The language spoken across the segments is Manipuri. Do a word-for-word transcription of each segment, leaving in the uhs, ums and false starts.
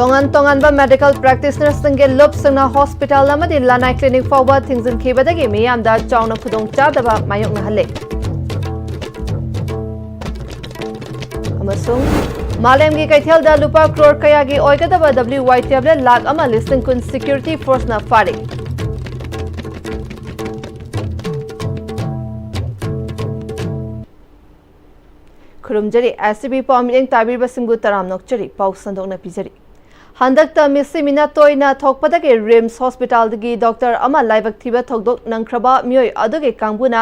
ꯇꯣꯉꯥꯟ ꯇꯣꯉꯥꯟꯕ medical practitionerꯁꯤꯡꯒꯤ ꯂꯨꯞꯁꯤꯡꯅ hospital ꯑꯃꯗꯤ ꯂꯅꯥꯏ clinic ꯐꯥꯎꯕ ꯊꯤꯡꯖꯤꯟꯈꯤꯕꯗꯒꯤ ꯃꯤꯌꯥꯝꯗ ꯆꯥꯎꯅ ꯈꯨꯗꯣꯡꯆꯥꯗꯕ ꯃꯥꯌꯣꯛꯅꯍꯜꯂꯦ꯫ ꯑꯃꯁꯨꯡ ꯃꯥꯂꯦꯝꯒꯤ ꯀꯩꯊꯦꯜꯗ ꯂꯨꯄꯥ ꯀ꯭ꯔꯣꯔ ꯀꯌꯥꯒꯤ ꯑꯣꯏꯒꯗꯕ W Y tablet ꯂꯥꯈ ꯑꯃ ꯂꯤꯁꯤꯡ ꯀꯨꯟ security forceꯅ ꯐꯥꯔꯦ꯫ ꯈꯨꯔꯨꯝꯖꯔꯤ꯫ S T V ꯄꯥꯎ ꯃꯤꯠꯌꯦꯡ ꯇꯥꯕꯤꯔꯤꯕꯁꯤꯡꯕꯨ ꯇꯔꯥꯝꯅ ꯑꯣꯛꯆꯔꯤ꯫ ꯄꯥꯎ ꯁꯟꯗꯣꯛꯅ ꯄꯤꯖꯔꯤ꯫ ꯍꯟꯗꯛꯇ ꯃꯤꯁꯤ ꯃꯤꯅꯥ ꯇꯣꯏꯅ ꯊꯣꯛꯄꯗꯒꯤ RIMS hospitalꯗꯒꯤ doctor ꯑꯃ ꯂꯥꯏꯕꯛ ꯊꯤꯕ ꯊꯧꯗꯣꯛ ꯅꯪꯈ꯭ꯔꯕ ꯃꯤꯑꯣꯏ ꯑꯗꯨꯒꯤ ꯀꯥꯡꯕꯨꯅ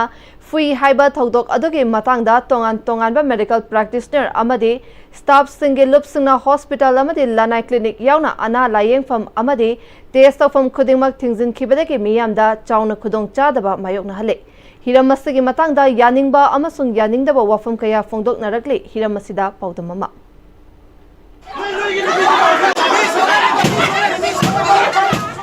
ꯐꯨꯏ ꯍꯥꯏꯕ ꯊꯧꯗꯣꯛ ꯑꯗꯨꯒꯤ ꯃꯇꯥꯡꯗ ꯇꯣꯉꯥꯟ ꯇꯣꯉꯥꯟꯕ medical practitioner ꯑꯃꯗꯤ staffꯁꯤꯡꯒꯤ ꯂꯨꯞꯁꯤꯡꯅ hospital ꯑꯃꯗꯤ ꯂꯅꯥꯏ clinic ꯌꯥꯎꯅ ꯑꯅꯥ ꯂꯥꯌꯦꯡꯐꯝ ꯑꯃꯗꯤ test ꯇꯧꯐꯝ ꯈꯨꯗꯤꯡꯃꯛ ꯊꯤꯡꯖꯤꯟꯈꯤꯕꯗꯒꯤ ꯃꯤꯌꯥꯝꯗ ꯆꯥꯎꯅ ꯈꯨꯗꯣꯡꯆꯥꯗꯕ ꯃꯥꯌꯣꯛꯅꯍꯜꯂꯦ꯫ ꯍꯤꯔꯝ ꯑꯁꯤꯒꯤ ꯃꯇꯥꯡꯗ ꯌꯥꯅꯤꯡꯕ ꯑꯃꯁꯨꯡ ꯌꯥꯅꯤꯡꯗꯕ ꯋꯥꯐꯝ ꯀꯌꯥ ꯐꯣꯡꯗꯣꯛꯅꯔꯛꯂꯤ꯫ ꯍꯤꯔꯝ ꯑꯁꯤꯗ ꯄꯥꯎꯗꯝ ꯑꯃ꯫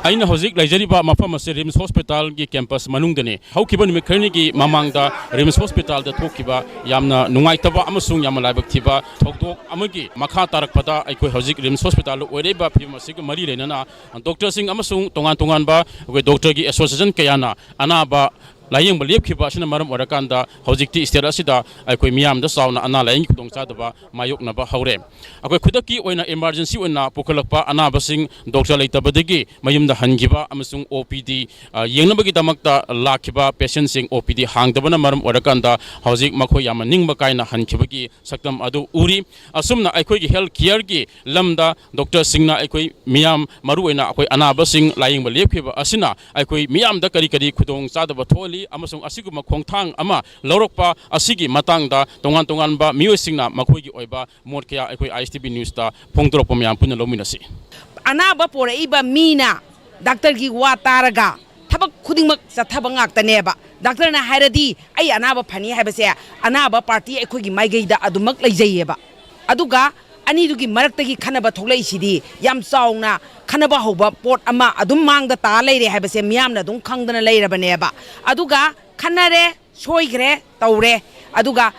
ꯑꯩꯅ ꯍꯧꯖꯤꯛ ꯂꯩꯖꯔꯤꯕ ꯃꯐꯝ ꯑꯁꯤ RIMS hospitalꯒꯤ campus ꯃꯅꯨꯡꯗꯅꯤ꯫ ꯍꯧꯈꯤꯕ ꯅꯨꯃꯤꯠ ꯈꯔꯅꯤꯒꯤ ꯃꯃꯥꯡꯗ RIMS hospitalꯗ ꯊꯣꯛꯈꯤꯕ ꯌꯥꯝꯅ ꯅꯨꯡꯉꯥꯏꯇꯕ ꯑꯃꯁꯨꯡ ꯌꯥꯝꯅ ꯂꯥꯏꯕꯛ ꯊꯤꯕ ꯊꯧꯗꯣꯛ ꯑꯃꯒꯤ ꯃꯈꯥ ꯇꯥꯔꯛꯄꯗ ꯑꯩꯈꯣꯏ ꯍꯧꯖꯤꯛ RIMS hospitalꯗ ꯑꯣꯏꯔꯛꯏꯕ ꯐꯤꯕꯝ ꯑꯁꯤꯒ ꯃꯔꯤ ꯂꯩꯅꯅ doctorꯁꯤꯡ ꯑꯃꯁꯨꯡ ꯇꯣꯉꯥꯟ ꯇꯣꯉꯥꯟꯕ ꯑꯩꯈꯣꯏ doctorꯒꯤ association ꯀꯌꯥꯅ ꯑꯅꯥꯕ ꯂꯥꯌꯦꯡꯕ ꯂꯦꯞꯈꯤꯕ ꯑꯁꯤꯅ ꯃꯔꯝ ꯑꯣꯏꯔꯀꯥꯟꯗ ꯍꯧꯖꯤꯛꯇꯤ state ꯑꯁꯤꯗ ꯑꯩꯈꯣꯏ ꯃꯤꯌꯥꯝꯗ ꯆꯥꯎꯅ ꯑꯅꯥ ꯂꯥꯌꯦꯡꯒꯤ ꯈꯨꯗꯣꯡꯆꯥꯗꯕ ꯃꯥꯌꯣꯛꯅꯕ ꯍꯧꯔꯦ꯫ ꯑꯩꯈꯣꯏ ꯈꯨꯗꯛꯀꯤ ꯑꯣꯏꯅ emergency ꯑꯣꯏꯅ ꯄꯨꯈꯠꯂꯛꯄ ꯑꯅꯥꯕꯁꯤꯡ doctor ꯂꯩꯇꯕꯗꯒꯤ ꯃꯌꯨꯝꯗ ꯍꯟꯈꯤꯕ ꯑꯃꯁꯨꯡ OPD, ꯑ, ꯌꯦꯡꯅꯕꯒꯤꯗꯃꯛꯇ ꯂꯥꯛꯈꯤꯕ patientꯁꯤꯡ OPD ꯍꯥꯡꯗꯕꯅ ꯃꯔꯝ ꯑꯣꯏꯔꯀꯥꯟꯗ ꯍꯧꯖꯤꯛ ꯃꯈꯣꯏ ꯌꯥꯝꯅ ꯅꯤꯡꯕ ꯀꯥꯏꯅ ꯍꯟꯈꯤꯕꯒꯤ ꯁꯛꯇꯝ ꯑꯗꯨ ꯎꯔꯤ꯫ ꯑꯁꯨꯝꯅ ꯑꯩꯈꯣꯏꯒꯤ health careꯒꯤ ꯂꯝꯗ doctorꯁꯤꯡꯅ ꯑꯩꯈꯣꯏ ꯃꯤꯌꯥꯝ, ꯃꯔꯨꯑꯣꯏꯅ ꯑꯩꯈꯣꯏ ꯑꯅꯥꯕꯁꯤꯡ ꯂꯥꯌꯦꯡꯕ ꯂꯦꯞꯈꯤꯕ ꯑꯁꯤꯅ ꯑꯩꯈꯣꯏ ꯃꯤꯌꯥꯝꯗ ꯀꯔꯤ ꯀꯔꯤ ꯈꯨꯗꯣꯡꯆꯥꯗꯕ ꯊꯣꯛꯍꯜꯂꯤ ꯑꯃꯁꯨꯡ ꯑꯁꯤꯒꯨꯝꯕ ꯈꯣꯡꯊꯥꯡ ꯑꯃ ꯂꯧꯔꯛꯄ ꯑꯁꯤꯒꯤ ꯃꯇꯥꯡꯗ ꯇꯣꯉꯥꯟ ꯇꯣꯉꯥꯟꯕ ꯃꯤꯑꯣꯏꯁꯤꯡꯅ ꯃꯈꯣꯏꯒꯤ ꯑꯣꯏꯕ ꯃꯣꯠ ꯀꯌꯥ ꯑꯩꯈꯣꯏ ISTV newsꯇ ꯐꯣꯡꯗꯣꯔꯛꯄ ꯃꯌꯥꯝ ꯄꯨꯟꯅ ꯂꯧꯃꯤꯟꯅꯁꯤ꯫ ꯑꯅꯥꯕ ꯄꯣꯔꯛꯏꯕ ꯃꯤꯅ doctorꯒꯤ ꯋꯥ ꯇꯥꯔꯒ ꯊꯕꯛ ꯈꯨꯗꯤꯡꯃꯛ ꯆꯠꯊꯕ ꯉꯥꯛꯇꯅꯦꯕ꯫ Doctorꯅ ꯍꯥꯏꯔꯗꯤ ꯑꯩ ꯑꯅꯥꯕ ꯐꯅꯤ ꯍꯥꯏꯕꯁꯦ ꯑꯅꯥꯕ party ꯑꯩꯈꯣꯏꯒꯤ ꯃꯥꯏꯀꯩꯗ ꯑꯗꯨꯃꯛ ꯂꯩꯖꯩꯌꯦꯕ꯫ ꯑꯗꯨꯒ ꯑꯅꯤꯗꯨꯒꯤ ꯃꯔꯛꯇꯒꯤ ꯈꯟꯅꯕ ꯊꯣꯛꯂꯛꯏꯁꯤꯗꯤ ꯌꯥꯝ ꯆꯥꯎꯅ ꯈꯟꯅꯕ ꯍꯧꯕ ꯄꯣꯠ ꯑꯃ ꯑꯗꯨꯝ ꯃꯥꯡꯗ ꯇꯥ ꯂꯩꯔꯦ ꯍꯥꯏꯕꯁꯦ ꯃꯤꯌꯥꯝꯅ ꯑꯗꯨꯝ ꯈꯪꯗꯅ ꯂꯩꯔꯕꯅꯦꯕ꯫ ꯑꯗꯨꯒ ꯈꯟꯅꯔꯦ, ꯁꯣꯏꯈ꯭ꯔꯦ, ꯇꯧꯔꯦ꯫ ꯑꯗꯨꯒ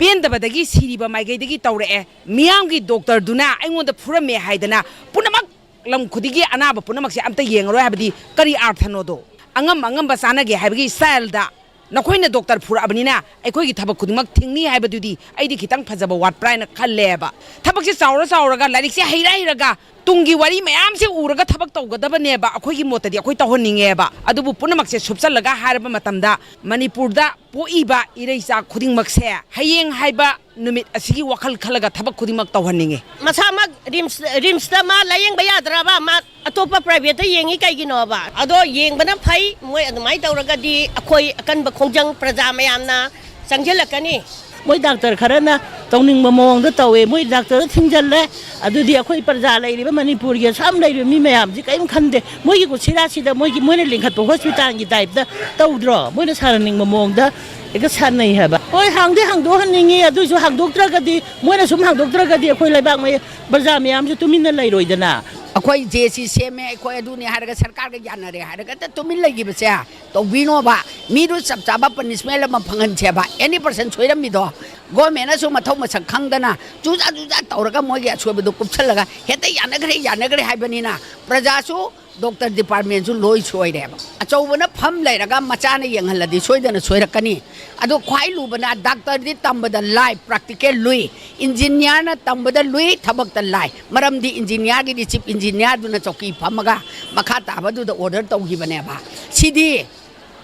ꯄꯦꯟꯗꯕꯗꯒꯤ ꯁꯤꯔꯤꯕ ꯃꯥꯏꯀꯩꯗꯒꯤ ꯇꯧꯔꯛꯑꯦ꯫ ꯃꯤꯌꯥꯝꯒꯤ ꯗꯣꯛꯇꯔꯗꯨꯅ ꯑꯩꯉꯣꯟꯗ ꯐꯨꯔꯝꯃꯦ ꯍꯥꯏꯗꯅ ꯄꯨꯝꯅꯃꯛ, ꯂꯝ ꯈꯨꯗꯤꯡꯒꯤ ꯑꯅꯥꯕ ꯄꯨꯝꯅꯃꯛꯁꯦ ꯑꯝꯇ ꯌꯦꯡꯉꯔꯣꯏ ꯍꯥꯏꯕꯗꯤ ꯀꯔꯤ ꯑꯥꯔꯊꯅꯣꯗꯣ? ꯑꯉꯝ ꯑꯉꯝꯕ ꯆꯥꯅꯒꯦ ꯍꯥꯏꯕꯒꯤ ꯁ꯭ꯇꯥꯏꯜꯗ ꯅꯈꯣꯏꯅ ꯗꯣꯛꯇꯔ ꯐꯨꯔꯛꯑꯕꯅꯤꯅ ꯑꯩꯈꯣꯏꯒꯤ ꯊꯕꯛ ꯈꯨꯗꯤꯡꯃꯛ ꯊꯤꯡꯅꯤ ꯍꯥꯏꯕꯗꯨꯗꯤ ꯑꯩꯗꯤ ꯈꯤꯇꯪ ꯐꯖꯕ ꯋꯥꯠꯄ꯭ꯔꯥ ꯍꯥꯏꯅ ꯈꯜꯂꯦꯕ꯫ ꯊꯕꯛꯁꯦ ꯆꯥꯎꯔ ꯆꯥꯎꯔꯒ, ꯂꯥꯏꯔꯤꯛꯁꯦ ꯍꯩꯔ ꯍꯩꯔꯒ, ꯇꯨꯡꯒꯤ ꯋꯥꯔꯤ ꯃꯌꯥꯝꯁꯦ ꯎꯔꯒ ꯊꯕꯛ ꯇꯧꯒꯗꯕꯅꯦꯕ꯫ ꯑꯩꯈꯣꯏꯒꯤ ꯃꯣꯠꯇꯗꯤ ꯑꯩꯈꯣꯏ ꯇꯧꯍꯟꯅꯤꯡꯉꯦꯕ꯫ ꯑꯗꯨꯕꯨ ꯄꯨꯝꯅꯃꯛꯁꯦ ꯁꯨꯞꯆꯜꯂꯒ ꯍꯥꯏꯔꯕ ꯃꯇꯝꯗ, ꯃꯅꯤꯄꯨꯔꯗ ꯄꯣꯛꯏꯕ ꯏꯔꯩꯆꯥ ꯈꯨꯗꯤꯡꯃꯛꯁꯦ ꯍꯌꯦꯡ ꯍꯥꯏꯕ ꯅꯨꯃꯤꯠ ꯑꯁꯤꯒꯤ ꯋꯥꯈꯜ ꯈꯜꯂꯒ ꯊꯕꯛ ꯈꯨꯗꯤꯡꯃꯛ ꯇꯧꯍꯟꯅꯤꯡꯉꯤ꯫ ꯃꯁꯥꯃꯛ ꯔꯤꯝꯁ, ꯔꯤꯝꯁꯇ ꯃꯥ ꯂꯥꯌꯦꯡꯕ ꯌꯥꯗ꯭ꯔꯕ? ꯃꯥ ꯑꯇꯣꯞꯄ ꯄ꯭ꯔꯥꯏꯚꯦꯠꯇ ꯌꯦꯡꯉꯤ ꯀꯩꯒꯤꯅꯣꯕ? ꯑꯗꯣ ꯌꯦꯡꯕꯅ ꯐꯩ꯫ ꯃꯣꯏ ꯑꯗꯨꯃꯥꯏꯅ ꯇꯧꯔꯒꯗꯤ ꯑꯩꯈꯣꯏ ꯑꯀꯟꯕ ꯈꯣꯡꯖꯪ ꯄ꯭ꯔꯖꯥ ꯃꯌꯥꯝꯅ ꯆꯪꯁꯤꯜꯂꯛꯀꯅꯤ꯫ ꯃꯣꯏ ꯗꯥꯛꯇꯔ ꯈꯔꯅ ꯇꯧꯅꯤꯡꯕ ꯃꯑꯣꯡꯗ ꯇꯧꯋꯦ, ꯃꯣꯏ ꯗꯥꯛꯇꯔꯗ ꯊꯤꯡꯖꯤꯜꯂꯦ꯫ ꯑꯗꯨꯗꯤ ꯑꯩꯈꯣꯏ ꯄ꯭ꯔꯖꯥ ꯂꯩꯔꯤꯕ ꯃꯅꯤꯄꯨꯔꯒꯤ ꯑꯁꯥꯝ ꯂꯩꯔꯤꯕ ꯃꯤ ꯃꯌꯥꯝꯁꯤ ꯀꯔꯤꯝ ꯈꯟꯗꯦ꯫ ꯃꯣꯏꯒꯤ ꯀꯨꯠꯁꯤꯔꯥꯁꯤꯗ ꯃꯣꯏꯒꯤ, ꯃꯣꯏꯅ ꯂꯤꯡꯈꯠꯄ ꯍꯣꯁꯄꯤꯇꯥꯜꯒꯤ ꯇꯥꯏꯞꯇ ꯇꯧꯗ꯭ꯔꯣ? ꯃꯣꯏꯅ ꯁꯥꯟꯅꯅꯤꯡꯕ ꯃꯑꯣꯡꯗ ꯍꯦꯛꯇ ꯁꯥꯟꯅꯩ ꯍꯥꯏꯕ꯫ ꯍꯣꯏ, ꯍꯥꯡꯗꯤ ꯍꯥꯡꯗꯣꯛꯍꯟꯅꯤꯡꯉꯤ, ꯑꯗꯨꯏꯁꯨ ꯍꯥꯡꯗꯣꯛꯇ꯭ꯔꯒꯗꯤ, ꯃꯣꯏꯅ ꯁꯨꯝ ꯍꯥꯡꯗꯣꯛꯇ꯭ꯔꯒꯗꯤ ꯑꯩꯈꯣꯏ ꯂꯩꯕꯥꯛ ꯃꯌꯥ-, ꯄ꯭ꯔꯖꯥ ꯃꯌꯥꯝꯁꯨ ꯇꯨꯃꯤꯟꯅ ꯂꯩꯔꯣꯏꯗꯅ꯫ ꯑꯩꯈꯣꯏ ꯖꯦ ꯁꯤ ꯁꯦꯝꯃꯦ, ꯑꯩꯈꯣꯏ ꯑꯗꯨꯅꯤ ꯍꯥꯏꯔꯒ ꯁꯔꯀꯥꯔꯒ ꯌꯥꯅꯔꯦ ꯍꯥꯏꯔꯒ ꯍꯦꯛꯇ ꯇꯨꯃꯤꯟ ꯂꯩꯈꯤꯕꯁꯦ ꯇꯧꯕꯤꯅꯣꯕ꯫ ꯃꯤꯗꯨ ꯆꯞ ꯆꯥꯕ ꯄꯅꯤꯁꯃꯦꯟ ꯑꯃ ꯐꯪꯍꯟꯁꯦꯕ꯫ ꯑꯦꯅꯤ ꯄꯔꯁꯟ ꯁꯣꯏꯔꯝꯃꯤꯗꯣ, ꯒꯣꯔꯃꯦꯟꯅꯁꯨ ꯃꯊꯧ ꯃꯁꯛ ꯈꯪꯗꯅ ꯆꯨꯖꯥ ꯆꯨꯖꯥ ꯇꯧꯔꯒ ꯃꯣꯏꯒꯤ ꯑꯁꯣꯏꯕꯗꯨ ꯀꯨꯞꯁꯜꯂꯒ ꯍꯦꯛꯇ ꯌꯥꯅꯈ꯭ꯔꯦ, ꯌꯥꯅꯈ꯭ꯔꯦ ꯍꯥꯏꯕꯅꯤꯅ ꯄ꯭ꯔꯖꯥꯁꯨ, ꯗꯣꯛꯇꯔ ꯗꯤꯄꯥꯔꯠꯃꯦꯟꯁꯨ ꯂꯣꯏ ꯁꯣꯏꯔꯦꯕ꯫ ꯑꯆꯧꯕꯅ ꯐꯝ ꯂꯩꯔꯒ ꯃꯆꯥꯅ ꯌꯦꯡꯍꯜꯂꯗꯤ ꯁꯣꯏꯗꯅ ꯁꯣꯏꯔꯛꯀꯅꯤ꯫ ꯑꯗꯣ ꯈ꯭ꯋꯥꯏ ꯂꯨꯕꯅ ꯗꯥꯛꯇꯔꯗꯤ ꯇꯝꯕꯗ ꯂꯥꯏ, ꯄ꯭ꯔꯥꯛꯇꯤꯀꯦꯜ ꯂꯨꯏ꯫ ꯏꯟꯖꯤꯅꯤꯌꯥꯔꯅ ꯇꯝꯕꯗ ꯂꯨꯏ, ꯊꯕꯛꯇ ꯂꯥꯏ꯫ ꯃꯔꯝꯗꯤ ꯏꯟꯖꯤꯅꯤꯌꯥꯔꯒꯤꯗꯤ ꯆꯤꯞ ꯏꯟꯖꯤꯅꯤꯌꯥꯔꯗꯨꯅ ꯆꯧꯀꯤ ꯐꯝꯃꯒ ꯃꯈꯥ ꯇꯥꯕꯗꯨꯗ ꯑꯣꯔꯗꯔ ꯇꯧꯈꯤꯕꯅꯦꯕ꯫ ꯁꯤꯗꯤ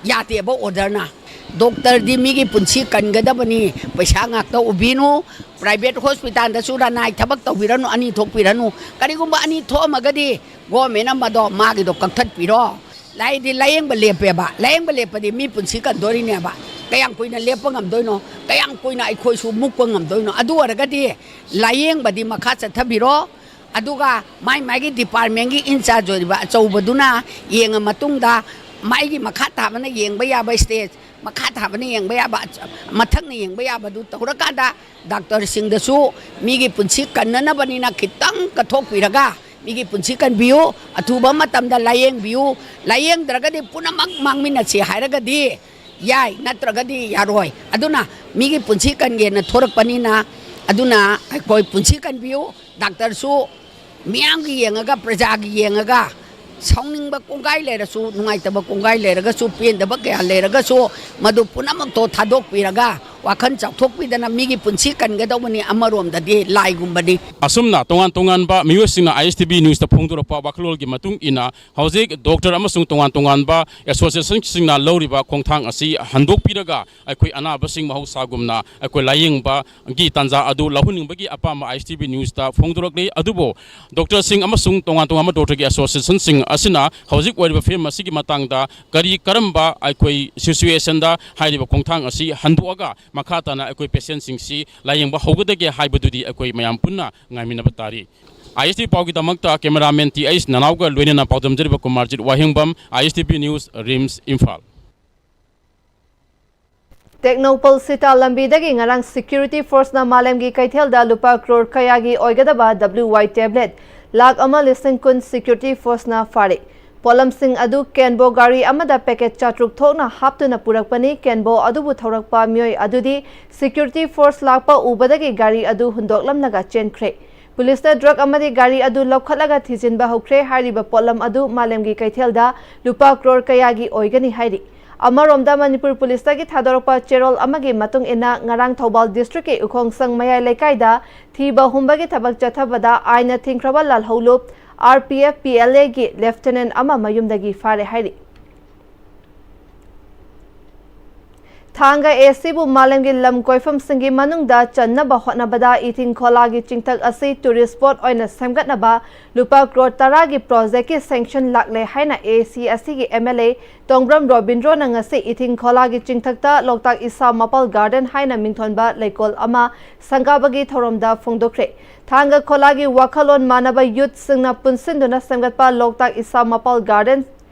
ꯌꯥꯗꯦꯕ ꯑꯣꯔꯗꯔꯅ꯫ ꯗꯣꯛꯇꯔꯗꯤ ꯃꯤꯒꯤ ꯄꯨꯟꯁꯤ ꯀꯟꯒꯗꯕꯅꯤ, ꯄꯩꯁꯥ ꯉꯥꯛꯇ ꯎꯕꯤꯅꯨ꯫ ꯄ꯭ꯔꯥꯏꯚꯦꯠ ꯍꯣꯁꯄꯤꯇꯥꯜꯗꯁꯨ ꯔꯅꯥꯏ ꯊꯕꯛ ꯇꯧꯕꯤꯔꯅꯨ, ꯑꯅꯤ ꯊꯣꯛꯄꯤꯔꯅꯨ꯫ ꯀꯔꯤꯒꯨꯝꯕ ꯑꯅꯤ ꯊꯣꯛꯑꯝꯃꯒꯗꯤ ꯒꯣꯔꯃꯦꯟꯅ ꯃꯗꯣ ꯃꯥꯒꯤꯗꯣ ꯀꯛꯊꯠꯄꯤꯔꯣ꯫ ꯂꯥꯏꯗꯤ ꯂꯥꯌꯦꯡꯕ ꯂꯦꯞꯄꯦꯕ, ꯂꯥꯌꯦꯡꯕ ꯂꯦꯞꯄꯗꯤ ꯃꯤ ꯄꯨꯟꯁꯤ ꯀꯟꯗꯣꯔꯤꯅꯦꯕ꯫ ꯀꯌꯥꯝ ꯀꯨꯏꯅ ꯂꯦꯞꯄ ꯉꯝꯗꯣꯏꯅꯣ? ꯀꯌꯥꯝ ꯀꯨꯏꯅ ꯑꯩꯈꯣꯏꯁꯨ ꯃꯨꯛꯄ ꯉꯝꯗꯣꯏꯅꯣ? ꯑꯗꯨ ꯑꯣꯏꯔꯒꯗꯤ ꯂꯥꯌꯦꯡꯕꯗꯤ ꯃꯈꯥ ꯆꯠꯊꯕꯤꯔꯣ꯫ ꯑꯗꯨꯒ ꯃꯥꯏ ꯃꯥꯏꯒꯤ ꯗꯤꯄꯥꯔꯠꯃꯦꯟꯒꯤ ꯏꯟꯆꯥꯔꯖ ꯑꯣꯏꯔꯤꯕ ꯑꯆꯧꯕꯗꯨꯅ ꯌꯦꯡꯉ ꯃꯇꯨꯡꯗ, ꯃꯥꯏꯒꯤ ꯃꯈꯥ ꯊꯥꯕꯅ ꯌꯦꯡꯕ ꯌꯥꯕ ꯁ꯭ꯇꯦꯖ, ꯃꯈꯥ ꯊꯥꯕꯅ ꯌꯦꯡꯕ ꯌꯥꯕ, ꯃꯊꯛꯅ ꯌꯦꯡꯕ ꯌꯥꯕꯗꯨ ꯇꯧꯔꯀꯥꯟꯗ, ꯗꯥꯛꯇꯔꯁꯤꯡꯗꯁꯨ ꯃꯤꯒꯤ ꯄꯨꯟꯁꯤ ꯀꯟꯅꯅꯕꯅꯤꯅ ꯈꯤꯇꯪ ꯀꯠꯊꯣꯛꯄꯤꯔꯒ ꯃꯤꯒꯤ ꯄꯨꯟꯁꯤ ꯀꯟꯕꯤꯌꯨ, ꯑꯊꯨꯕ ꯃꯇꯝꯗ ꯂꯥꯌꯦꯡꯕꯤꯌꯨ꯫ ꯂꯥꯌꯦꯡꯗ꯭ꯔꯒꯗꯤ ꯄꯨꯝꯅꯃꯛ ꯃꯥꯡꯃꯤꯟꯅꯁꯤ ꯍꯥꯏꯔꯒꯗꯤ ꯌꯥꯏ, ꯅꯠꯇ꯭ꯔꯒꯗꯤ ꯌꯥꯔꯣꯏ꯫ ꯑꯗꯨꯅ ꯃꯤꯒꯤ ꯄꯨꯟꯁꯤ ꯀꯟꯒꯦꯅ ꯊꯣꯔꯛꯄꯅꯤꯅ, ꯑꯗꯨꯅ ꯑꯩꯈꯣꯏ ꯄꯨꯟꯁꯤ ꯀꯟꯕꯤꯌꯨ꯫ ꯗꯥꯛꯇꯔꯁꯨ ꯃꯤꯌꯥꯝꯒꯤ ꯌꯦꯡꯉꯒ, ꯄ꯭ꯔꯖꯥꯒꯤ ꯌꯦꯡꯉꯒ, ꯁꯥꯎꯅꯤꯡꯕ ꯀꯣꯡꯒꯥꯏ ꯂꯩꯔꯁꯨ, ꯅꯨꯡꯉꯥꯏꯇꯕ ꯀꯣꯡꯒꯥꯏ ꯂꯩꯔꯒꯁꯨ, ꯄꯦꯟꯗꯕ ꯀꯌꯥ ꯂꯩꯔꯒꯁꯨ, ꯃꯗꯨ ꯄꯨꯝꯅꯃꯛꯇꯣ ꯊꯥꯗꯣꯛꯄꯤꯔꯒ, ꯋꯥꯈꯜ ꯆꯥꯎꯊꯣꯛꯄꯤꯗꯅ ꯃꯤꯒꯤ ꯄꯨꯟꯁꯤ ꯀꯟꯒꯗꯧꯕꯅꯤ꯫ ꯑꯃꯔꯣꯝꯗꯗꯤ ꯂꯥꯏꯒꯨꯝꯕꯅꯤ꯫ ꯑꯁꯨꯝꯅ ꯇꯣꯉꯥꯟ ꯇꯣꯉꯥꯟꯕ ꯃꯤꯑꯣꯏꯁꯤꯡꯅ ꯑꯥꯏ ꯑꯦꯁ ꯇꯤ ꯚꯤ ꯅ꯭ꯌꯨꯁꯇ ꯐꯣꯡꯗꯣꯔꯛꯄ ꯋꯥꯈꯜꯂꯣꯟꯒꯤ ꯃꯇꯨꯡ ꯏꯟꯅ, ꯍꯧꯖꯤꯛ ꯗꯣꯛꯇꯔ ꯑꯃꯁꯨꯡ ꯇꯣꯉꯥꯟ ꯇꯣꯉꯥꯟꯕ ꯑꯦꯁꯣꯁꯤꯌꯦꯁꯟꯁꯤꯡꯅ ꯂꯧꯔꯤꯕ ꯈꯣꯡꯊꯥꯡ ꯑꯁꯤ ꯍꯟꯗꯣꯛꯄꯤꯔꯒ, ꯑꯩꯈꯣꯏ ꯑꯅꯥꯕꯁꯤꯡ ꯃꯍꯧꯁꯥꯒꯨꯝꯅ ꯑꯩꯈꯣꯏ ꯂꯥꯌꯦꯡꯕꯒꯤ ꯇꯥꯟꯖꯥ ꯑꯗꯨ ꯂꯧꯍꯟꯅꯤꯡꯕꯒꯤ ꯑꯄꯥꯝꯕ ꯑꯥꯏ ꯑꯦꯁ ꯇꯤ ꯚꯤ ꯅ꯭ꯌꯨꯁꯇ ꯐꯣꯡꯗꯣꯔꯛꯂꯤ꯫ ꯑꯗꯨꯕꯨ ꯗꯣꯛꯇꯔꯁꯤꯡ ꯑꯃꯁꯨꯡ ꯇꯣꯉꯥꯟ ꯇꯣꯉꯥꯟꯕ ꯗꯣꯛꯇꯔꯒꯤ ꯑꯦꯁꯣꯁꯤꯌꯦꯁꯟꯁꯤꯡ ꯑꯁꯤꯅ ꯍꯧꯖꯤꯛ ꯑꯣꯏꯔꯤꯕ ꯐꯤꯕꯝ ꯑꯁꯤꯒꯤ ꯃꯇꯥꯡꯗ ꯀꯔꯤ ꯀꯔꯝꯕ ꯑꯩꯈꯣꯏ ꯁꯤꯆꯨꯋꯦꯁꯟꯗ ꯍꯥꯏꯔꯤꯕ ꯈꯣꯡꯊꯥꯡ ꯑꯁꯤ ꯍꯟꯗꯣꯛꯑꯒ ꯃꯈꯥ ꯇꯥꯅ ꯑꯩꯈꯣꯏ ꯄꯦꯁꯦꯟꯁꯤꯡꯁꯤ ꯂꯥꯌꯦꯡꯕ ꯍꯧꯒꯗꯒꯦ ꯍꯥꯏꯕꯗꯨꯗꯤ ꯑꯩꯈꯣꯏ ꯃꯌꯥꯝ ꯄꯨꯟꯅ ꯉꯥꯏꯃꯤꯟꯅꯕ ꯇꯥꯔꯤ꯫ ꯑꯥꯏ ꯑꯦꯁ ꯇꯤ ꯄꯥꯎꯒꯤꯗꯃꯛꯇ ꯀꯦꯃꯦꯔꯥꯃꯦꯟ ꯇꯤ ꯑꯩꯆ ꯅꯅꯥꯎꯒ ꯂꯣꯏꯅꯅ ꯄꯥꯎꯗꯝꯖꯔꯤꯕ ꯀꯨꯃꯥꯔꯖꯤꯠ ꯋꯥꯍꯦꯡꯕꯝ, I S T V news, RIMS, Imphal. Tengnoupal ꯁꯤꯇꯥ ꯂꯝꯕꯤꯗꯒꯤ ꯉꯔꯥꯡ ꯁꯦꯀ꯭ꯌꯨꯔꯤꯇꯤ ꯐꯣꯔꯁꯅ ꯃꯥꯂꯦꯝꯒꯤ ꯀꯩꯊꯦꯜꯗ ꯂꯨꯄꯥ ꯀ꯭ꯔꯣꯔ ꯀꯌꯥꯒꯤ ꯑꯣꯏꯒꯗꯕ ꯗꯕ꯭ꯂꯤꯎ ꯋꯥꯏ ꯇꯦꯕ꯭ꯂꯦꯠ ꯂꯥꯈ ꯑꯃ ꯂꯤꯁꯤꯡ ꯀꯨꯟ ꯁꯦꯀ꯭ꯌꯨꯔꯤꯇꯤ ꯐꯣꯔꯁꯅ ꯐꯥꯔꯦ꯫ ꯄꯣꯠꯂꯝꯁꯤꯡ ꯑꯗꯨ ꯀꯦꯟꯕꯣ ꯒꯥꯔꯤ ꯑꯃꯗ ꯄꯦꯀꯦꯠ ꯆꯥꯇ꯭ꯔꯨꯛ ꯊꯣꯛꯅ ꯍꯥꯞꯇꯨꯅ ꯄꯨꯔꯛꯄꯅꯤ꯫ ꯀꯦꯟꯕꯣ ꯑꯗꯨꯕꯨ ꯊꯧꯔꯛꯄ ꯃꯤꯑꯣꯏ ꯑꯗꯨꯗꯤ ꯁꯦꯀ꯭ꯌꯨꯔꯤꯇꯤ ꯐꯣꯔꯁ ꯂꯥꯛꯄ ꯎꯕꯗꯒꯤ ꯒꯥꯔꯤ ꯑꯗꯨ ꯍꯨꯟꯗꯣꯛꯂꯝꯂꯒ ꯆꯦꯟꯈ꯭ꯔꯦ꯫ ꯄꯨꯂꯤꯁꯅ ꯗ꯭ꯔꯒ ꯑꯃꯗꯤ ꯒꯥꯔꯤ ꯑꯗꯨ ꯂꯧꯈꯠꯂꯒ ꯊꯤꯖꯤꯟꯕ ꯍꯧꯈ꯭ꯔꯦ꯫ ꯍꯥꯏꯔꯤꯕ ꯄꯣꯠꯂꯝ ꯑꯗꯨ ꯃꯥꯂꯦꯝꯒꯤ ꯀꯩꯊꯦꯜꯗ ꯂꯨꯄꯥ ꯀ꯭ꯔꯣꯔ ꯀꯌꯥꯒꯤ ꯑꯣꯏꯒꯅꯤ ꯍꯥꯏꯔꯤ꯫ ꯑꯃꯔꯣꯝꯗ, ꯃꯅꯤꯄꯨꯔ ꯄꯨꯂꯤꯁꯇꯒꯤ ꯊꯥꯗꯣꯔꯛꯄ ꯆꯦꯔꯣꯜ ꯑꯃꯒꯤ ꯃꯇꯨꯡ ꯏꯟꯅ, ꯉꯔꯥꯡ ꯊꯧꯕꯥꯜ ꯗꯤꯁꯇ꯭ꯔꯤꯛꯀꯤ ꯎꯈꯣꯡꯁꯪ ꯃꯌꯥꯏ ꯂꯩꯀꯥꯏꯗ ꯊꯤꯕ ꯍꯨꯝꯕꯒꯤ ꯊꯕꯛ ꯆꯠꯊꯕꯗ ꯑꯥꯏꯟꯅ ꯊꯤꯡꯈ꯭ꯔꯕ ꯂꯥꯜꯍꯧꯂꯨꯞ, R P F, P L ꯑꯦꯒꯤ ꯂꯦꯐꯇꯤꯅꯦꯟ ꯑꯃ ꯃꯌꯨꯝꯗꯒꯤ ꯐꯥꯔꯦ ꯍꯥꯏꯔꯤ꯫ ꯊꯥꯡꯒ ꯑꯦ ꯁꯤꯕꯨ ꯃꯥꯂꯦꯝꯒꯤ ꯂꯝ ꯀꯣꯏꯐꯝꯁꯤꯡꯒꯤ ꯃꯅꯨꯡꯗ ꯆꯟꯅꯕ ꯍꯣꯠꯅꯕꯗ ꯏꯊꯤꯡ ꯈꯣꯂꯥꯒꯤ ꯆꯤꯡꯊꯛ ꯑꯁꯤ ꯇꯨꯔꯤꯁ ꯁ꯭ꯄꯣꯠ ꯑꯣꯏꯅ ꯁꯦꯝꯒꯠꯅꯕ ꯂꯨꯄꯥ ꯀ꯭ꯔꯣꯔ ꯇꯔꯥꯒꯤ ꯄ꯭ꯔꯣꯖꯦꯛꯀꯤ ꯁꯦꯡꯁꯟ ꯂꯥꯛꯂꯦ ꯍꯥꯏꯅ ꯑꯦ ꯁꯤ ꯑꯁꯤꯒꯤ ꯑꯦꯝ ꯑꯦꯜ ꯑꯦ ꯇꯣꯡꯕ꯭ꯔꯝ ꯔꯣꯕꯤꯟꯗ꯭ꯔꯣꯅ ꯉꯁꯤ ꯏꯊꯤꯡ ꯈꯣꯂꯥꯒꯤ ꯆꯤꯡꯊꯛꯇ ꯂꯣꯛꯇꯥꯛ ꯏꯁꯥ ꯃꯄꯥꯜ ꯒꯥꯔꯗꯦꯟ ꯍꯥꯏꯅ ꯃꯤꯡꯊꯣꯟꯕ ꯂꯩꯀꯣꯜ ꯑꯃ ꯁꯪꯒꯥꯕꯒꯤ ꯊꯧꯔꯝꯗ ꯐꯣꯡꯗꯣꯛꯈ꯭ꯔꯦ꯫ ꯊꯥꯡꯒ ꯈꯣꯂꯥꯒꯤ ꯋꯥꯈꯜꯂꯣꯟ ꯃꯥꯟꯅꯕ ꯌꯨꯠꯁꯤꯡꯅ ꯄꯨꯟꯁꯤꯟꯗꯨꯅ ꯁꯦꯝꯒꯠꯄ ꯂꯣꯛꯇꯥꯛ ꯏꯁꯥ ꯃꯄꯥꯜ ꯒꯥꯔꯗꯦꯟ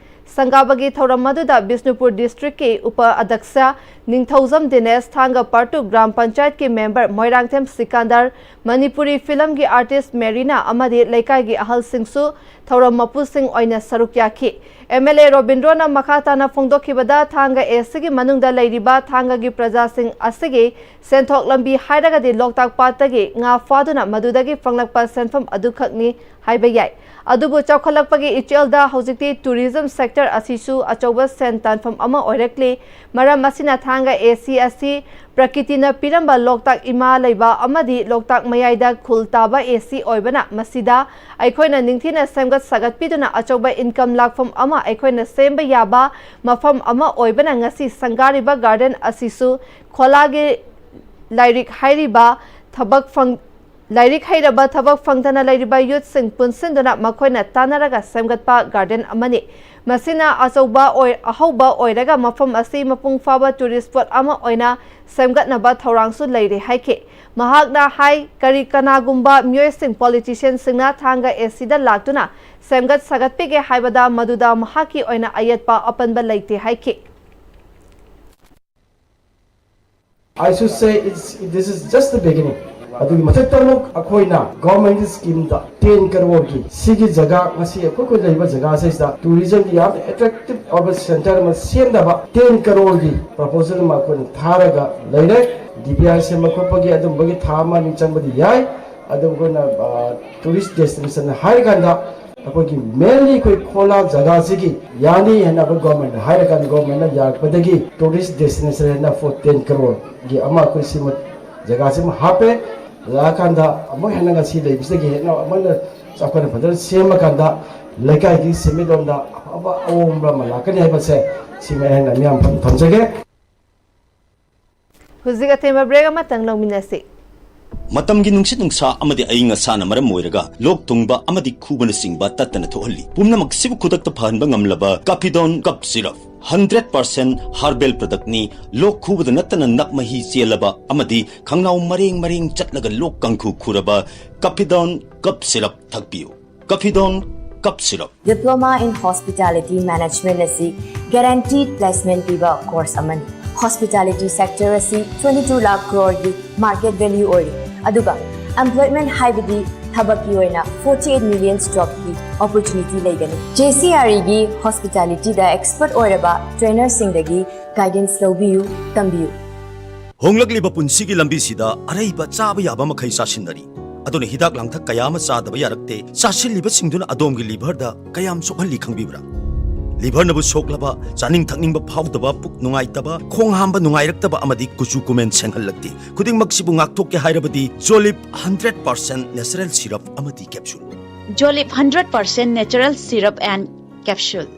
ꯁꯪꯒꯥꯕꯒꯤ ꯊꯧꯔꯝ ꯑꯗꯨꯗ ꯕꯤꯁꯅꯨꯄꯨꯔ ꯗꯤꯁꯇ꯭ꯔꯤꯛꯀꯤ ꯎꯄ ꯑꯗꯛꯁ ꯅꯤꯡꯊꯧꯖꯝ ꯗꯤꯅꯦꯁ, ꯊꯥꯡꯒ ꯄꯥꯔꯠ ꯇꯨ ꯒ꯭ꯔꯥꯝ ꯄꯟꯆꯥꯌꯠꯀꯤ ꯃꯦꯝꯕꯔ ꯃꯣꯏꯔꯥꯡꯊꯦꯝ ꯁꯤꯀꯟꯗꯔ, ꯃꯅꯤꯄꯨꯔꯤ ꯐꯤꯂꯝꯒꯤ ꯑꯥꯔꯇꯤꯁ ꯃꯦꯔꯤꯅꯥ ꯑꯃꯗꯤ ꯂꯩꯀꯥꯏꯒꯤ ꯑꯍꯜꯁꯤꯡꯁꯨ ꯊꯧꯔꯝ ꯃꯄꯨꯁꯤꯡ ꯑꯣꯏꯅ ꯁꯔꯨꯛ ꯌꯥꯈꯤ꯫ ꯑꯦꯝ ꯑꯦꯜ ꯑꯦ ꯔꯣꯕꯤꯟꯗ꯭ꯔꯣꯅ ꯃꯈꯥ ꯇꯥꯅ ꯐꯣꯡꯗꯣꯛꯈꯤꯕꯗ, ꯊꯥꯡꯒ ꯑꯦ ꯁꯤꯒꯤ ꯃꯅꯨꯡꯗ ꯂꯩꯔꯤꯕ ꯊꯥꯡꯒꯒꯤ ꯄ꯭ꯔꯖꯥꯁꯤꯡ ꯑꯁꯤꯒꯤ ꯁꯦꯟꯊꯣꯛ ꯂꯝꯕꯤ ꯍꯥꯏꯔꯒꯗꯤ ꯂꯣꯛꯇꯥꯛ ꯄꯥꯠꯇꯒꯤ ꯉꯥ ꯐꯥꯗꯨꯅ ꯃꯗꯨꯗꯒꯤ ꯐꯪꯂꯛꯄ ꯁꯦꯟꯐꯝ ꯑꯗꯨꯈꯛꯅꯤ ꯍꯥꯏꯕ ꯌꯥꯏ꯫ ꯑꯗꯨꯕꯨ ꯆꯥꯎꯈꯠꯂꯛꯄꯒꯤ ꯏꯆꯦꯜꯗ ꯍꯧꯖꯤꯛꯇꯤ ꯇꯨꯔꯤꯖꯝ ꯁꯦꯛꯇꯔ ꯑꯁꯤꯁꯨ ꯑꯆꯧꯕ ꯁꯦꯟ ꯇꯥꯟꯐꯝ ꯑꯃ ꯑꯣꯏꯔꯛꯂꯤ꯫ ꯃꯔꯝ ꯑꯁꯤꯅ ꯊꯥꯡꯒ ꯑꯦ ꯁꯤ ꯑꯁꯤ ꯄ꯭ꯔꯀꯤꯇꯤꯅ ꯄꯤꯔꯝꯕ ꯂꯣꯛꯇꯥꯛ ꯏꯃꯥ ꯂꯩꯕ ꯑꯃꯗꯤ ꯂꯣꯛꯇꯥꯛ ꯃꯌꯥꯏꯗ ꯈꯨꯜ ꯇꯥꯕ ꯑꯦ ꯁꯤ ꯑꯣꯏꯕꯅ ꯃꯁꯤꯗ ꯑꯩꯈꯣꯏꯅ ꯅꯤꯡꯊꯤꯅ ꯁꯦꯝꯒꯠ ꯁꯥꯒꯠꯄꯤꯗꯨꯅ ꯑꯆꯧꯕ ꯏꯟꯀꯝ ꯂꯥꯛꯐꯝ ꯑꯃ ꯑꯩꯈꯣꯏꯅ ꯁꯦꯝꯕ ꯌꯥꯕ ꯃꯐꯝ ꯑꯃ ꯑꯣꯏꯕꯅ ꯉꯁꯤ ꯁꯪꯒꯥꯔꯤꯕ ꯒꯥꯔꯗꯦꯟ ꯑꯁꯤꯁꯨ ꯈꯣꯂꯥꯒꯤ ꯂꯥꯏꯔꯤꯛ ꯍꯥꯏꯔꯤꯕ ꯊꯕꯛ ꯐꯪ-, ꯂꯥꯏꯔꯤꯛ ꯍꯩꯔꯕ ꯊꯕꯛ ꯐꯪꯗꯅ ꯂꯩꯔꯤꯕ ꯌꯨꯠꯁꯤꯡ ꯄꯨꯟꯁꯤꯟꯗꯨꯅ ꯃꯈꯣꯏꯅ ꯇꯥꯟꯅꯔꯒ ꯁꯦꯝꯒꯠꯄ ꯒꯥꯔꯗꯦꯟ ꯑꯃꯅꯤ꯫ ꯃꯁꯤꯅ ꯑꯆꯧꯕ ꯑꯣꯏ-, ꯑꯍꯧꯕ ꯑꯣꯏꯔꯒ ꯃꯐꯝ ꯑꯁꯤ ꯃꯄꯨꯡ ꯐꯥꯕ ꯇꯨꯔꯤꯁ ꯁ꯭ꯄꯣꯠ ꯑꯃ ꯑꯣꯏꯅ ꯁꯦꯝꯒꯠꯅꯕ ꯊꯧꯔꯥꯡꯁꯨ ꯂꯩꯔꯤ ꯍꯥꯏꯈꯤ꯫ ꯃꯍꯥꯛꯅ ꯍꯥꯏ, ꯀꯔꯤ ꯀꯅꯥꯒꯨꯝꯕ ꯃꯤꯑꯣꯏꯁꯤꯡ, ꯄꯣꯂꯤꯇꯤꯁꯤꯌꯟꯁꯤꯡꯅ ꯊꯥꯡꯒ ꯑꯦ ꯁꯤꯗ ꯂꯥꯛꯇꯨꯅ ꯁꯦꯝꯒꯠ ꯁꯥꯒꯠꯄꯤꯒꯦ ꯍꯥꯏꯕꯗ ꯃꯗꯨꯗ ꯃꯍꯥꯛꯀꯤ ꯑꯣꯏꯅ ꯑꯌꯦꯠꯄ ꯑꯄꯟꯕ ꯂꯩꯇꯦ ꯍꯥꯏꯈꯤ꯫ I should say it's, this is just the beginning. ꯑꯗꯨꯒꯤ ꯃꯊꯛꯇ ꯑꯃꯨꯛ ꯑꯩꯈꯣꯏꯅ ꯒꯣꯔꯃꯦꯟꯒꯤ ꯁ꯭ꯀꯤꯝꯗ ꯇꯦꯟ ꯀꯔꯣꯔꯒꯤ ꯁꯤꯒꯤ ꯖꯒꯥ, ꯉꯁꯤ ꯑꯩꯈꯣꯏ ꯑꯩꯈꯣꯏ ꯂꯩꯔꯤꯕ ꯖꯒꯥꯁꯤꯗ ꯇꯨꯔꯤꯖꯝꯒꯤ ꯌꯥꯝꯅ ꯑꯦꯇ꯭ꯔꯦꯛꯇꯤꯞ ꯑꯣꯏꯕ ꯁꯦꯟꯇꯔ ꯑꯃ ꯁꯦꯝꯅꯕ ꯇꯦꯟ ꯀꯔꯣꯔꯒꯤ ꯄ꯭ꯔꯄꯣꯖꯦꯜ ꯑꯃ ꯑꯩꯈꯣꯏꯅ ꯊꯥꯔꯒ ꯂꯩꯔꯦ꯫ ꯗꯤ ꯄꯤ ꯑꯥꯔ ꯁꯦꯝꯕ ꯈꯣꯠꯄꯒꯤ ꯑꯗꯨꯝꯕꯒꯤ ꯊꯥ ꯑꯃ ꯑꯅꯤ ꯆꯪꯕꯗꯤ ꯌꯥꯏ꯫ ꯑꯗꯨ ꯑꯩꯈꯣꯏꯅ, ꯑ, ꯇꯨꯔꯤꯁ ꯗꯦꯁꯇꯤꯅꯦꯁꯟ ꯍꯥꯏꯔꯀꯥꯟꯗ ꯑꯩꯈꯣꯏꯒꯤ ꯃꯦꯟꯂꯤ ꯑꯩꯈꯣꯏ ꯈꯣꯂꯥ ꯖꯒꯥꯁꯤꯒꯤ ꯌꯥꯅꯤ ꯍꯥꯏꯅ ꯑꯩꯈꯣꯏ ꯒꯣꯔꯃꯦꯟꯅ ꯍꯥꯏꯔꯀꯥꯟꯗ ꯒꯣꯔꯃꯦꯟꯅ ꯌꯥꯔꯛꯄꯗꯒꯤ ꯇꯨꯔꯤꯁ ꯗꯦꯁꯇꯤꯅꯦꯁꯟ ꯍꯥꯏꯅ ꯐꯣꯔ ꯇꯦꯟ ꯀꯔꯣꯔꯒꯤ ꯑꯃ ꯑꯩꯈꯣꯏ ꯁꯤꯃ ꯖꯒꯥꯁꯤꯃ ꯍꯥꯞꯄꯦ꯫ ꯂꯥꯛꯑꯀꯥꯟꯗ ꯑꯃꯨꯛ ꯍꯦꯟꯅ ꯉꯁꯤ ꯂꯩꯕꯁꯤꯗꯒꯤ ꯍꯦꯟꯅ ꯑꯃꯨꯛ ꯍꯦꯟꯅ ꯆꯥꯎꯈꯠꯅ ꯐꯖꯅ ꯁꯦꯝꯃꯀꯥꯟꯗ ꯂꯩꯀꯥꯏꯒꯤ ꯁꯦꯟꯃꯤꯠꯂꯣꯟꯗ ꯑꯐꯕ ꯑꯍꯣꯡꯕ ꯑꯃ ꯂꯥꯛꯀꯅꯤ ꯍꯥꯏꯕꯁꯦ ꯁꯤꯃ ꯑꯩꯅ ꯃꯤꯌꯥꯝ ꯐꯝ ꯊꯝꯖꯒꯦ꯫ ꯍꯧꯖꯤꯛ ꯑꯇꯦꯟꯕ ꯕ꯭ꯔꯦꯛ ꯑꯃꯇꯪ ꯂꯧꯃꯤꯟꯅꯁꯤ꯫ ꯃꯇꯝꯒꯤ ꯅꯨꯡꯁꯤꯠ ꯅꯨꯡꯁꯥ ꯑꯃꯗꯤ ꯑꯏꯪ ꯑꯁꯥꯅ ꯃꯔꯝ ꯑꯣꯏꯔꯒ ꯂꯣꯛ ꯊꯨꯡꯕ ꯑꯃꯗꯤ ꯈꯨꯕꯅꯆꯤꯡꯕ ꯇꯠꯇꯅ ꯊꯣꯛꯍꯜꯂꯤ꯫ ꯄꯨꯝꯅꯃꯛꯁꯤꯕꯨ ꯈꯨꯗꯛꯇ ꯐꯍꯟꯕ ꯉꯝꯂꯕ ꯀꯥꯐꯤꯗꯣꯟ ꯀꯞ ꯁꯤꯔꯞ, ꯍꯟꯗ꯭ꯔꯦꯠ ꯄꯥꯔꯁꯦꯟ ꯍꯥꯔꯕꯦꯜ ꯄ꯭ꯔꯗꯛꯅꯤ꯫ ꯂꯣꯛ ꯈꯨꯕꯗ ꯅꯠꯇꯅ ꯅꯞ ꯃꯍꯤ ꯆꯦꯜꯂꯕ ꯑꯃꯗꯤ ꯈꯪꯅꯥꯎ ꯃꯔꯦꯡ ꯃꯔꯦꯡ ꯆꯠꯂꯒ ꯂꯣꯛ ꯀꯥꯡꯈꯨ ꯈꯨꯔꯕ ꯀꯥꯐꯤꯗꯣꯟ ꯀꯞ syrup ꯊꯛꯄꯤꯌꯨ꯫ ꯀꯥꯐꯤꯗꯣꯟ Cough Syrup. Diploma in Hospitality Management ꯑꯁꯤ guaranteed placement ꯄꯤꯕ course ꯑꯃꯅꯤ꯫ Hospitality sector ꯑꯁꯤ twenty two lakh crore ꯒꯤ market value ꯑꯣꯏꯔꯤ, ꯑꯗꯨꯒ employment ꯍꯥꯏꯕꯗꯤ ꯊꯕꯛꯀꯤ ꯑꯣꯏꯅ forty eight million job ꯀꯤ opportunity ꯂꯩꯒꯅꯤ꯫ JCRE ꯒꯤ hospitality ꯗ expert ꯑꯣꯏꯔꯕ trainer ꯁꯤꯡꯗꯒꯤ guidance ꯂꯧꯕꯤꯌꯨ, ꯇꯝꯕꯤꯌꯨ꯫ ꯍꯣꯡꯂꯛꯂꯤꯕ ꯄꯨꯟꯁꯤꯒꯤ ꯂꯝꯕꯤꯁꯤꯗ ꯑꯔꯩꯕ ꯆꯥꯕ ꯌꯥꯕ ꯃꯈꯩ ꯆꯥꯁꯤꯟꯅꯔꯤ꯫ ꯑꯗꯨꯅ ꯍꯤꯗꯥꯛ ꯂꯥꯡꯊꯛ ꯀꯌꯥ ꯑꯃ ꯆꯥꯗꯕ ꯌꯥꯔꯛꯇꯦ꯫ ꯆꯥꯁꯤꯜꯂꯤꯕꯁꯤꯡꯗꯨꯅ ꯑꯗꯣꯝꯒꯤ liver ꯗ ꯀꯌꯥꯝ ꯁꯣꯛꯍꯜꯂꯤ ꯈꯪꯕꯤꯕ꯭ꯔꯥ? Liver ꯅꯕꯨ ꯁꯣꯛꯂꯕ, ꯆꯥꯅꯤꯡ ꯊꯛꯅꯤꯡꯕ ꯐꯥꯎꯗꯕ, ꯄꯨꯛ ꯅꯨꯡꯉꯥꯏꯇꯕ, ꯈꯣꯡ ꯍꯥꯝꯕ ꯅꯨꯡꯉꯥꯏꯔꯛꯇꯕ ꯑꯃꯗꯤ ꯀꯨꯆꯨ ꯀꯨꯃꯦꯟ ꯁꯦꯡꯍꯜꯂꯛꯇꯦ꯫ ꯈꯨꯗꯤꯡꯃꯛꯁꯤꯕꯨ ꯉꯥꯛꯊꯣꯛꯀꯦ ꯍꯥꯏꯔꯕꯗꯤ Jolib hundred percent natural syrup ꯑꯃꯗꯤ capsule꯫ Jolib hundred percent natural syrup and capsule.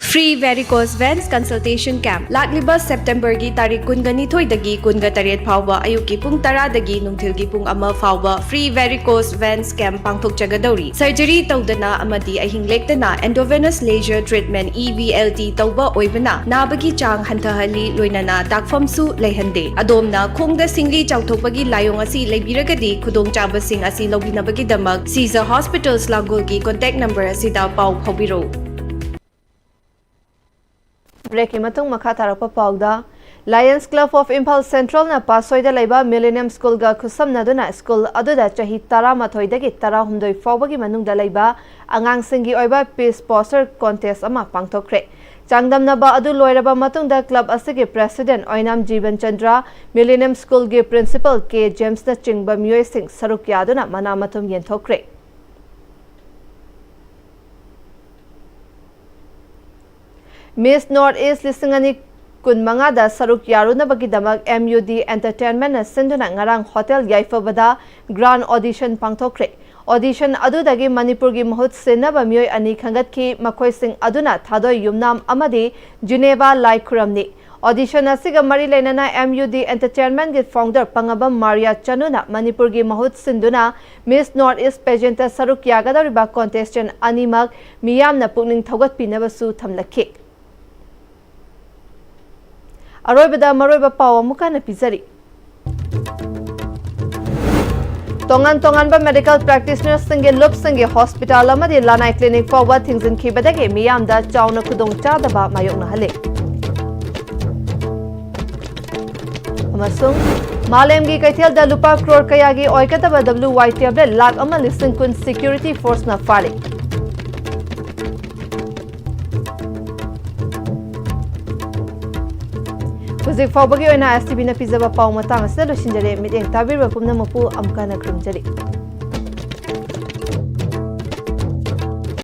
Free varicose veins consultation camp ꯂꯥꯛꯂꯤꯕ September ꯒꯤ ꯇꯥꯔꯤꯛ ꯀꯨꯟꯒ ꯅꯤꯊꯣꯏꯗꯒꯤ ꯀꯨꯟꯒ ꯇꯔꯦꯠ ꯐꯥꯎꯕ ꯑꯌꯨꯛꯀꯤ ꯄꯨꯡ ꯇꯔꯥꯗꯒꯤ ꯅꯨꯡꯊꯤꯜꯒꯤ ꯄꯨꯡ ꯑꯃ ꯐꯥꯎꯕ free varicose veins camp ꯄꯥꯡꯊꯣꯛꯆꯒꯗꯧꯔꯤ꯫ Surgery ꯇꯧꯗꯅ ꯑꯃꯗꯤ ꯑꯍꯤꯡ ꯂꯦꯛꯇꯅ endovenous laser treatment, EVLT, ꯇꯧꯕ ꯑꯣꯏꯕꯅ ꯅꯥꯕꯒꯤ ꯆꯥꯡ ꯍꯟꯊꯍꯜꯂꯤ, ꯂꯣꯏꯅꯅ ꯗꯥꯛꯐꯝꯁꯨ ꯂꯩꯍꯟꯗꯦ꯫ ꯑꯗꯣꯝꯅ ꯈꯣꯡꯗ ꯁꯤꯡꯂꯤ ꯆꯥꯎꯊꯣꯛꯄꯒꯤ ꯂꯥꯏꯑꯣꯡ ꯑꯁꯤ ꯂꯩꯕꯤꯔꯒꯗꯤ ꯈꯨꯗꯣꯡꯆꯥꯕꯁꯤꯡ ꯑꯁꯤ ꯂꯧꯕꯤꯅꯕꯒꯤꯗꯃꯛ Caesar Hospitals ꯂꯥꯡꯒꯣꯜꯒꯤ contact number ꯑꯁꯤꯗ ꯄꯥꯎ ꯐꯥꯎꯕꯤꯔꯛꯎ꯫ Break ꯀꯤ ꯃꯇꯨꯡ ꯃꯈꯥ ꯇꯥꯔꯛꯄ ꯄꯥꯎꯗ, Lions Club of Imphal Central ꯅ ꯄꯥꯠꯁꯣꯏꯗ ꯂꯩꯕ Millennium School ꯒ ꯈꯨꯠꯁꯝꯅꯗꯨꯅ school ꯑꯗꯨꯗ ꯆꯍꯤ ꯇꯔꯥꯃꯥꯊꯣꯏꯗꯒꯤ ꯇꯔꯥꯍꯨꯝꯗꯣꯏ ꯐꯥꯎꯕꯒꯤ ꯃꯅꯨꯡꯗ ꯂꯩꯕ ꯑꯉꯥꯡꯁꯤꯡꯒꯤ ꯑꯣꯏꯕ peace poster contest ꯑꯃ ꯄꯥꯡꯊꯣꯛꯈ꯭ꯔꯦ꯫ ꯆꯥꯡꯗꯝꯅꯕ ꯑꯗꯨ ꯂꯣꯏꯔꯕ ꯃꯇꯨꯡꯗ club ꯑꯁꯤꯒꯤ president ꯑꯣꯏꯅꯥꯝ ꯖꯤꯕꯟ ꯆꯟꯗ꯭ꯔ, Millennium School ꯒꯤ principal ꯀꯦ ꯖꯦꯝꯁꯅ ꯆꯤꯡꯕ ꯃꯤꯑꯣꯏꯁꯤꯡ ꯁꯔꯨꯛ ꯌꯥꯗꯨꯅ ꯃꯅꯥ ꯃꯊꯨꯝ ꯌꯦꯟꯊꯣꯛꯈ꯭ꯔꯦ꯫ Miss North East ꯂꯤꯁꯤꯡ ꯑꯅꯤ ꯀꯨꯟꯃꯉꯥꯗ ꯁꯔꯨꯛ ꯌꯥꯔꯨꯅꯕꯒꯤꯗꯃꯛ MUD Entertainment ꯅ ꯁꯤꯟꯗꯨꯅ ꯉꯔꯥꯡ Hotel ꯌꯥꯏꯐꯕꯗ grand audition ꯄꯥꯡꯊꯣꯛꯈ꯭ꯔꯦ꯫ Audition ꯑꯗꯨꯗꯒꯤ ꯃꯅꯤꯄꯨꯔꯒꯤ ꯃꯍꯨꯠ ꯁꯤꯟꯅꯕ ꯃꯤꯑꯣꯏ ꯑꯅꯤ ꯈꯟꯒꯠꯈꯤ꯫ ꯃꯈꯣꯏꯁꯤꯡ ꯑꯗꯨꯅ ꯊꯥꯗꯣꯏ ꯌꯨꯝꯅꯥꯝ ꯑꯃꯗꯤ ꯖꯤꯅꯦꯕꯥ ꯂꯥꯏꯈꯨꯔꯝꯅꯤ꯫ Audition ꯑꯁꯤꯒ ꯃꯔꯤ ꯂꯩꯅꯅ MUD Entertainment ꯒꯤ founder ꯄꯪꯉꯕꯝ ꯃꯥꯔꯤꯌꯥ ꯆꯅꯨꯅ ꯃꯅꯤꯄꯨꯔꯒꯤ ꯃꯍꯨꯠ ꯁꯤꯟꯗꯨꯅ Miss North East pageant ꯇ ꯁꯔꯨꯛ ꯌꯥꯒꯗꯧꯔꯤꯕ contestant ꯑꯅꯤꯃꯛ ꯃꯤꯌꯥꯝꯅ ꯄꯨꯛꯅꯤꯡ ꯊꯧꯒꯠꯄꯤꯅꯕꯁꯨ ꯊꯝꯂꯛꯈꯤ꯫ ꯑꯔꯣꯏꯕꯗ ꯃꯔꯨꯑꯣꯏꯕ ꯄꯥꯎ ꯑꯃꯨꯛ ꯍꯟꯅ ꯄꯤꯖꯔꯤ꯫ ꯇꯣꯉꯥꯟ ꯇꯣꯉꯥꯟꯕ medical practitionerꯁꯤꯡꯒꯤ ꯂꯨꯞꯁꯤꯡꯒꯤ hospital ꯑꯃꯗꯤ ꯂꯅꯥꯏ clinic ꯐꯥꯎꯕ ꯊꯤꯡꯖꯤꯟꯈꯤꯕꯗꯒꯤ ꯃꯤꯌꯥꯝꯗ ꯆꯥꯎꯅ ꯈꯨꯗꯣꯡꯆꯥꯗꯕ ꯃꯥꯌꯣꯛꯅꯍꯜꯂꯤ꯫ ꯑꯃꯁꯨꯡ ꯃꯥꯂꯦꯝꯒꯤ ꯀꯩꯊꯦꯜꯗ ꯂꯨꯄꯥ ꯀ꯭ꯔꯣꯔ ꯀꯌꯥꯒꯤ ꯑꯣꯏꯒꯗꯕ W Y tablet ꯂꯥꯈ ꯑꯃ ꯂꯤꯁꯤꯡ ꯀꯨꯟ security forceꯅ ꯐꯥꯔꯦ꯫ ꯍꯧꯖꯤꯛ ꯐꯥꯎꯕꯒꯤ ꯑꯣꯏꯅ S T Vꯅ ꯄꯤꯖꯕ ꯄꯥꯎ ꯃꯇꯥꯡ ꯑꯁꯤꯗ ꯂꯣꯏꯁꯤꯟꯖꯔꯦ꯫ ꯃꯤꯠꯌꯦꯡ ꯇꯥꯕꯤꯔꯤꯕ ꯄꯨꯝꯅꯃꯛꯄꯨ ꯑꯃꯨꯛꯀ ꯍꯟꯅ ꯈꯨꯔꯨꯝꯖꯔꯤ꯫